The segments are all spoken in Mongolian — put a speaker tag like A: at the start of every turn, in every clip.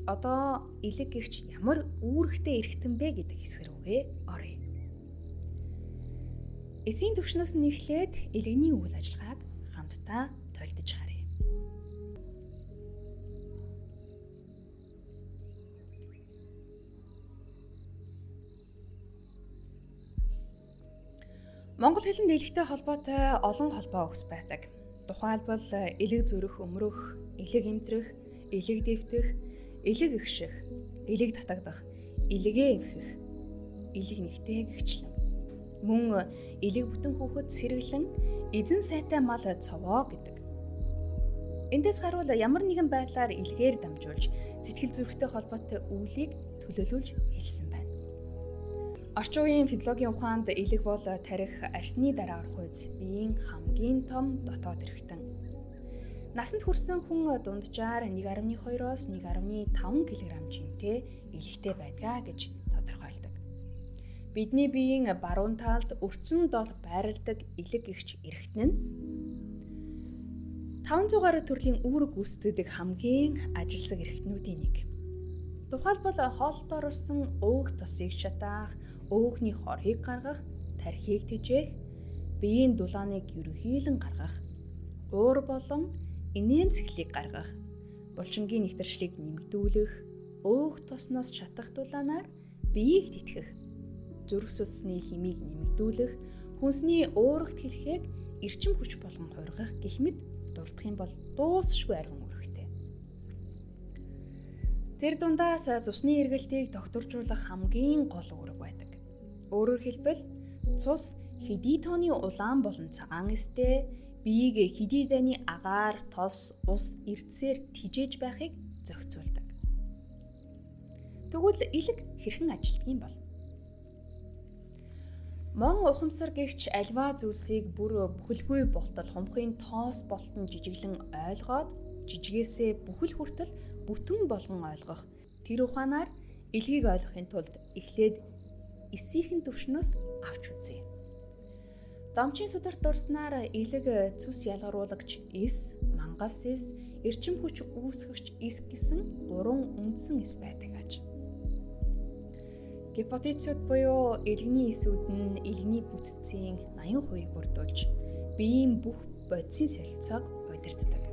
A: Одоо элэг гэгч ямар үүрэгтэй эрхтэн бэ гэдэг хэсэг рүүгээ оръё. Эсийн түвшнөөс нь эхлээд элэгний үйл ажиллагааг хамтдаа тойлдож харъя. Монгол хэлэнд элэгтэй холбоотой олон холбоо үгс байдаг. Тухайлбал элэг зүрх өмрөх, элэг эмтрэх, элэг дэвтэх, элэг эгших, элэг татагдах, элэгээ эвхэх, элэг нэгтэй гэгчлэн. Мөн элэг бүтэн хүүхэд сэргэлэн эзэн сайтай мал цовоо гэдэг. Эндээс харуул ямар нэгэн байдлаар элгээр дамжуулж сэтгэл зүрхтэй холбоотой үйлийг төлөөлүүлж хэлсэн байна. Орчин үеийн физиологийн ухаанд элэг бол тарих арьсны дараа орох үз биеийн хамгийн том дотоод эрхтэн. Насанд хүрсэн хүн дунджаар 1.2-оос 1.5 кг жинтэй элэгтэй байдгаа гэж тодорхойлдог. Бидний биеийн баруун талд өрцөн дол байрладаг элэг гэгч эрхтэн нь 500 гаруй төрлийн үүрэг гүйцэтгэдэг хамгийн ажилсаг эрхтнүүдийн нэг. Тухайлбал хоолт орсон өөг тосыг шатаах, өөхний хорыг гаргах, тархийг тэжээх, биеийн дулааныг ерөнхийлөн гаргах, уур болон инээмсэглийг гаргах, булчингийн нэгтэршлийг нэмэгдүүлэх, өөх тосноос шатах дулаанаар биеийг тэтгэх, зүрх судасны химийг нэмэгдүүлэх, хүнсний уурагт хэлхээг эрчим хүч болгон хувиргах гэх мэт дурдах юм бол дуусшгүй арван үүрэгтэй. Тэр дундаас цусны эргэлтийг тогтворжуулах хамгийн гол үүрэг байдаг. Өөрөөр хэлбэл цус хэдий тооны улаан болон цагаан эстэй биеийг хэдий дайны агаар, тос, ус эрдсээр тижээж байхыг зохицуулдаг. Тэгвэл элэг хэрхэн ажилладаг юм бол? Мон ухамсар гэгч альва зүйлсийг бүр бүхэлгүй болтол хумхын тоос болтон жижиглэн ойлгоод жижигээсээ бүхэл хүртэл бүтэн болгон ойлгох тэр ухаанаар элгийг ойлгохын тулд эхлээд эсийнхэн түвшнөөс авч үзье. Домчийн сударт дурснаар элэг цус ялгаруулагч эс, мангас эс, эрчим хүч үүсгэгч эс гэсэн гурван үндсэн эс байдаг аж. Гепатитсууд буюу элэгний эсүүд нь элэгний бүтцийн 80%-ийг бүрдүүлж биеийн бүх бодисын солилцоог удирддаг.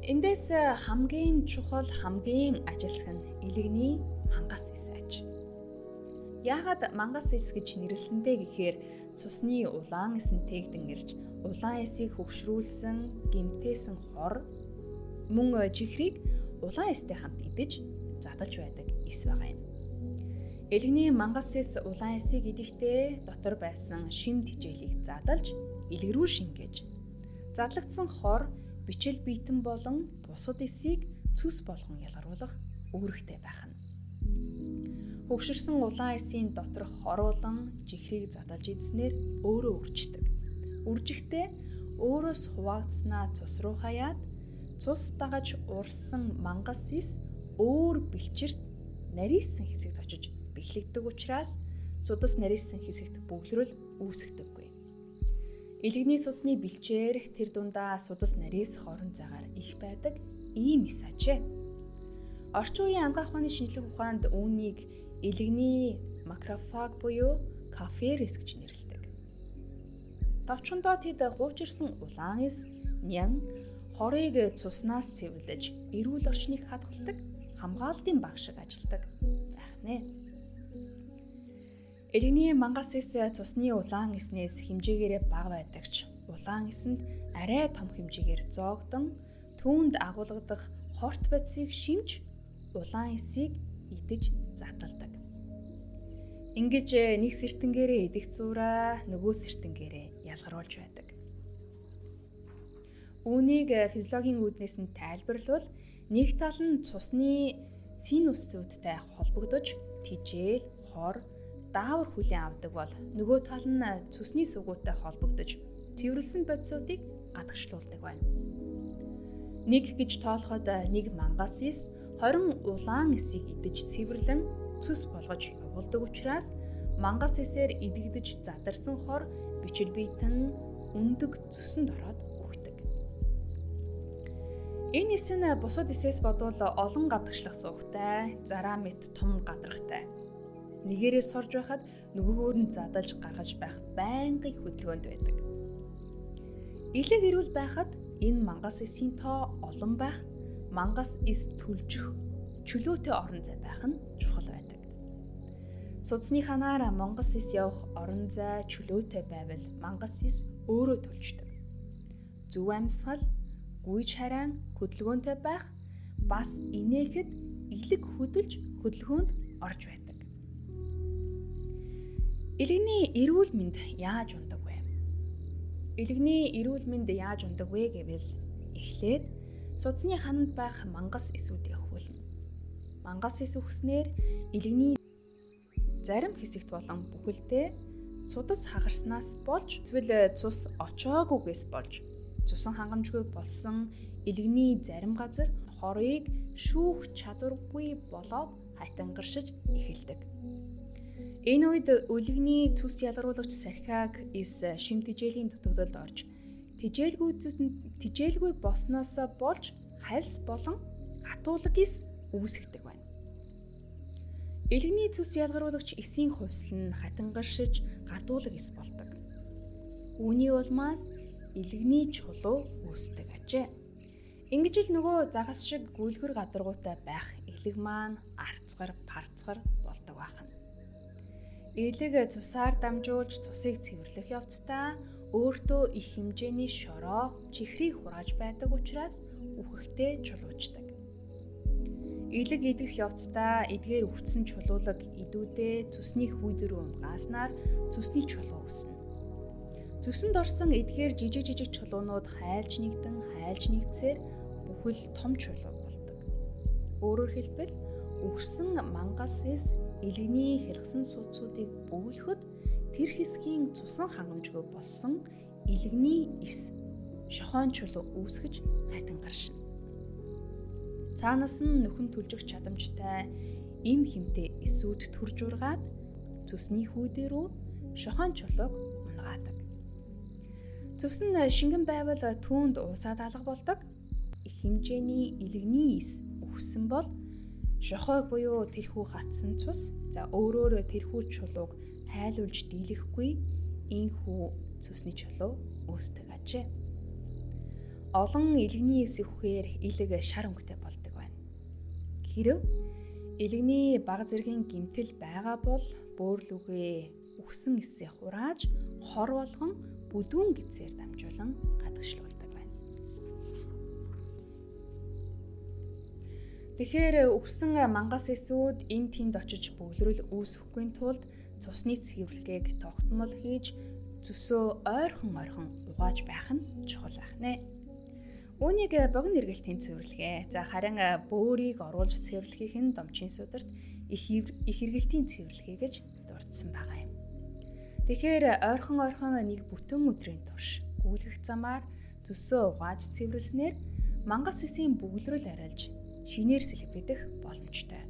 A: Эндээс хамгийн чухал, хамгийн ажилсаг нь элэгний мангас эс аж. Яагаад мангас эс гэж нэрлсэн бэ гэхээр цусны улаан эсэн тээгдэн ирж улаан эсийг хөгшрүүлсэн, гэмтээсэн хор мөн чихрийг улаан эстэй хамт идэж задалж байдаг эс байгаа юм. Элэгний мангас эс улаан эсийг идэхдээ дотор байсан шим тэжээлийг задалж элэг рүү шингээж задлагдсан хор бичил биетэн болон бусад эсийг цус болгон ялгаруулах үүрэгтэй байх нь. Хөгшөрсөн улаан эсийн доторх хоруулан жихрийг задалж идснээр өөрөө үрждэг. Үржихдээ өөрөөс хуваагдсанаа цус руу хаяад цус дагаж урсан мангас эс өөр бэлчирт нарийсан хэсэгт очиж бэхлэгдэг учраас судас нарийсан хэсэгт бөглөрөл үүсгдэггүй. Элэгний судасны бэлчээр тэр дундаа судас нарийсах орон зайгаар их байдаг ийм эс ажээ. Орчин үеийн анагаах ухааны шинжлэх ухаанд үүнийг элэгний макрофаг буюу каферис гэж нэрлэдэг. Товчхондоо тэд хуучирсан улаан эс, нян, хорыг цуснаас цэвэрлэж эрүүл орчныг хадгалдаг хамгаалтын баг шиг ажилладаг байх нэ. Элэгний мангас эс цусны улаан эснээс хэмжээгээрээ бага байдаг ч улаан эсэнд арай том хэмжээгээр зоогдон түүнд агуулгадах хорт бодисыг шимж улаан эсийг идэж задалдаг. Ингэж нэг сэртэнгээрээ идэх зуураа нөгөө сэртэнгээрээ ялгаруулж байдаг. Үүнийг физиологийн үүднээс нь тайлбарлавал нэг тал нь цусны синус зүйдтэй холбогдож тэжээл, хор, даавар хүлээн авдаг бол нөгөө тал нь цөсний сугуутай холбогдож цэвэрлсэн бодисуудыг гадагшлуулдаг байна. Нэг гэж тоолоход нэг мангас эс 20 улаан эсийг идэж цэвэрлэн цөс болгож явуулдаг учраас мангас эсээр идэгдэж задарсан хор бичил биетэн өндөг цөсөнд ороод үхдэг. Энэ эс нь бусад эсээс бодвол олон гадагшлах зугтай, зараа мэт том гадрахтай. Нэгээрээ сорж байхад нөгөөгөөр нь задалж гаргаж байх байнгын хөдөлгөөнд байдаг. Элэг эрүүл байхад энэ мангас эсийн тоо олон байх, мангас эс түлжих чөлөөтэй орон зай байх нь чухал байдаг. Судасны ханаар мангас эс явах орон зай чөлөөтэй байвал мангас эс өөрөө түлждэг. Зөв амьсгал, гүйж харайн хөдөлгөөнтэй байх, бас инээхэд элэг хөдөлж хөдөлгөөнд орж байдаг. Элэгний эрүүл мэнд яаж ундаг вэ? Элэгний эрүүл мэнд яаж ундаг вэ гэвэл эхлээд судасны хананд байх мангас эсүүдийг хүүлнэ. Мангас эс үхснээр элэгний зарим хэсэгт болон бүхэлдээ судас хагарснаас болж эсвэл цус очоогүйгээс болж цусан хангамжгүй болсон элэгний зарим газар хорыг шүүх чадваргүй болоод хайтангаршиж эхэлдэг. Энэ үед өлегний цус ялгаруулагч сархиаг эс шим тэжээлийн дутагдалд орж тэжээлгүй болсноосоо болж хальс болон хатуулаг эс үүсгдэг байна. Элэгний цус ялгаруулагч эсийн хувьсэл нь хатангаршиж гатуулаг эс болдог. Үүний улмаас элэгний чулуу үүсдэг ажээ. Ингэж л нөгөө загас шиг гүйлгэр гадаргуутай байх элэг маань арцгар парцгар болдог байх нь. Элэг цусаар дамжуулж цусыг цэвэрлэх явцдаа өөртөө их хэмжээний шороо чихрийг хурааж байдаг учраас үхэхтэй чулууждаг. Элэг идэх явцдаа эдгээр өвцөн чулуулаг идүүдээ цусны хүйд рүү унгааснаар цусны чулуу үүснэ. Цөсөнд орсон эдгээр жижиг жижиг чулуунууд хайлж нэгдэн хайлж нэгдсээр бүхэл том чулуу болдог. Өөрөөр хэлбэл үхсэн мангас эс элэгний хялгасан судсуудыг бөглөхөд тэр хэсгийн цусан хангамжгүй болсон элэгний эс шохоон чулуу үүсгэж хайтангаршина. Цаанаас нь нөхөн түлжих чадамжтай эм хэмтэй эсүүд төрж ургаад цөсний хүйдээ рүү шохоон чулууг унгаадаг. Цөс нь шингэн байвал түүнд уусаад алга болдог. Их хэмжээний элэгний эс үхсэн бол шохойг буюу тэрхүү хатсан цус за өөрөөр тэрхүү чулууг хайлуулж дийлэхгүй энхүү цусны чулуу үүсдэг ажээ. Олон элэгний эс үхэхээр элэг шар өнгөтэй болдог байна. Хэрв элэгний бага зэргийн гэмтэл байгаа бол бөөр лүүгээ үхсэн эсээ хурааж хор болгон бүдүүн гэдсээр дамжуулан гадагшлуулдаг байна. Тэгэхээр үхсэн мангас эсүүд эн тэнд очиж бөглөрөл үүсэхгүй тулд цусны цэвэрлэгээг тогтмол хийж цөсөө ойрхон ойрхон угааж байх нь чухал байх нэ. Үүнийг богино эргэлтийн цэвэрлэгээ. За харин бөөрийг оруулж цэвэрлэхийг нь домчийн сударт их эргэлтийн цэвэрлэгээ гэж дурдсан байгаа юм. Тэгэхээр ойрхон ойрхон нэг бүтэн өдрийн турш гүйлгэх замаар цөсөө угааж цэвэрлснээр мангас эсийн бөглөрөл арилж шинээр сэлбэгдэх боломжтой.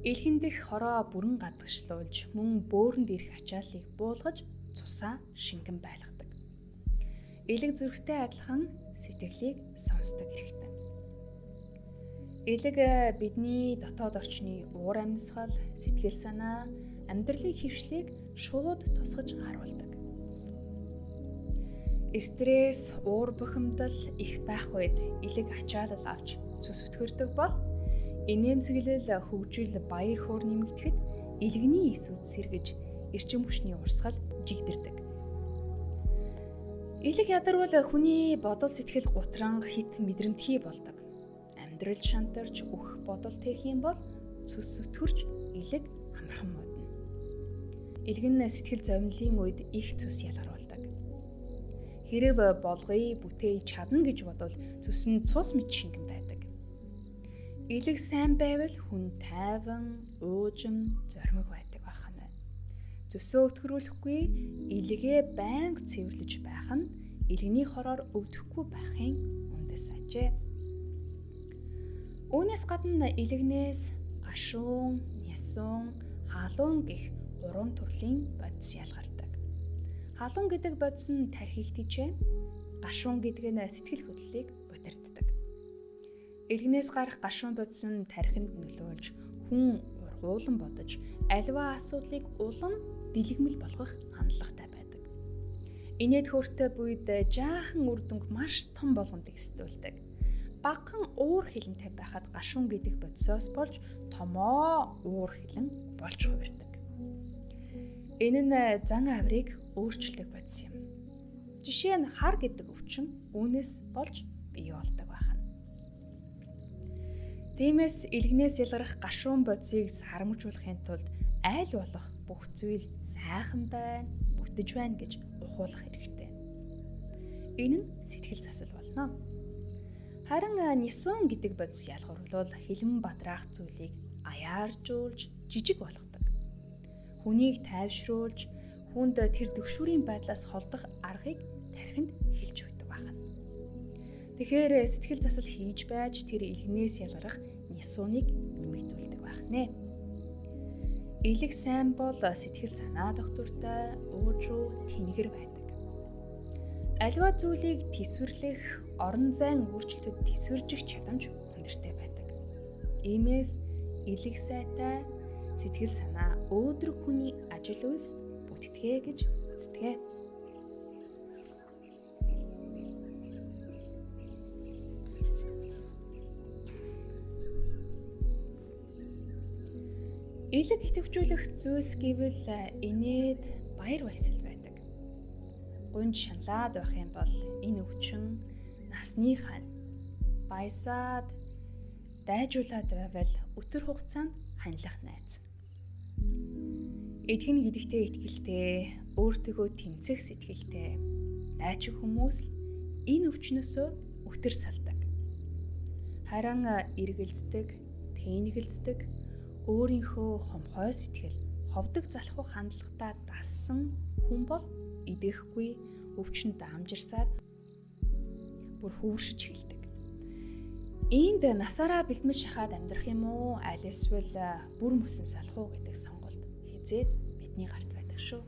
A: Элхэн дэх хороо бүрэн гадагшлуулж мөн бөөрөнд ирэх ачааллыг буулгаж цусаа шингэн байлгадаг. Элэг зүрхтэй адилхан сэтгэлийг сонсдог хэрэгтэй. Элэг бидний дотоод орчны уур амьсгал, сэтгэл санаа, амьдралын хөвшлийг шууд тусгаж харуулдаг. Стресс, уур бухимдал их байх үед элэг ачаалал авч цус өтгөрдөг бол инээмсэглэл, хөгжил, баяр хөөр нэмэгдэхэд элэгний эсүүд сэргэж эрчим хүчний урсгал жигдэрдэг. Элэг ядарвал хүний бодол сэтгэл гутранг хит мэдрэмтгий болдог. Амьдрал шантарч өөх бодол тех юм бол цус өтгөрч элэг амархан муудна. Элэг нь сэтгэл зовнилын үед их цус ялгаруулдаг. Хэрв болгоё, бүтээе, чадна гэж бодвол цус нь цус мэт шингэн байдаг. Элэг сайн байвал хүн тайван, уужим, зоримог байдаг байх нь. Цөсөө өтгөрүүлэхгүй элгээ байнга цэвэрлэж байх нь элэгний хороор өвдөхгүй байхын үндэс ажээ. Үүнээс гадна элэгнээс гашуун, нясуун, халуун гэх гурван төрлийн бодис ялгардаг. Халуун гэдэг бодис нь тархийг тэжээн, гашуун гэдэг нь сэтгэл хөдлөлийг удирддаг. Элгнээс гарах гашуун бодис нь тархинд нөлөөлж, хүн ургуулan бодож, аливаа асуудлыг улам дэлгэмэл болгох хандлагатай байдаг. Инээд хөөртэй буйд жаахан үр дүнг маш том болгонд эсдүүлдэг. Багахан уур хилэнтэй байхад гашуун гэдэг бодисоос болж томоо уур хилэн болж хувирдаг. Энэ нь зан авирыг өөрчилдөг бодис юм. Жишээ нь хар гэдэг өвчин үүнээс болж бий болдог байна. Тиймээс элгнээс ялгарх гашуун бодисыг сарамжуулахын тулд аль болох бүх зүйл сайхан байна, бүтэж байна гэж ухуулах хэрэгтэй. Энэ нь сэтгэл засал болно. Харин нисун гэдэг бодис ялгаруулвал хилэн бадраах зүйлийг аяаржуулж жижиг болгодог. Хүнийг тайвшруулж, хүнд тэр төгшүүрийн байдлаас холдох аргыг тархинд хэлж өгдөг байна. Тэгэхээр сэтгэл засал хийж байж тэр элгнээс ялгарах нисууныг нэмэгдүүлдэг байх нэ. Элэг сайн бол сэтгэл санаа доктортой, уужуу, тэнгэр байдаг. Аливаа зүйлийг тэсвэрлэх, орон зайн өөрчлөлтөд тэсвэржих чадамж өндөртэй байдаг. Иймээс элэг сайтай сэтгэл санаа өөдрөг хүний ажил үйлс бүтдэгэ гэж үздэг. Элэг идэвхжүүлэх зүйлс гэвэл инээд баяр баясгал байдаг. Гунж шаналаад байх юм бол энэ өвчин насны хань баясаад дайжуулаад байвал өтөр хугацаанд ханилах найз. Эдгэн гэдэгтээ итгэлтэй, өөртөөгөө тэмцэх сэтгэлтэй дайчин хүмүүс л энэ өвчнөөсөө өтөр салдаг. Харин эргэлздэг, тэнэгэлздэг, өөрийнхөө хомхой сэтгэл, ховдог залхуу хандлагатай дассан хүн бол идэхгүй өвчнөд амжирсаар бүр хүүршиж эхэлдэг. Энд насаараа бэлтгэл шахаад амьдрах юм уу, аль эсвэл бүр мөсөн салах уу гэдэг сонголт хизээд бидний гарт байдаг шүү.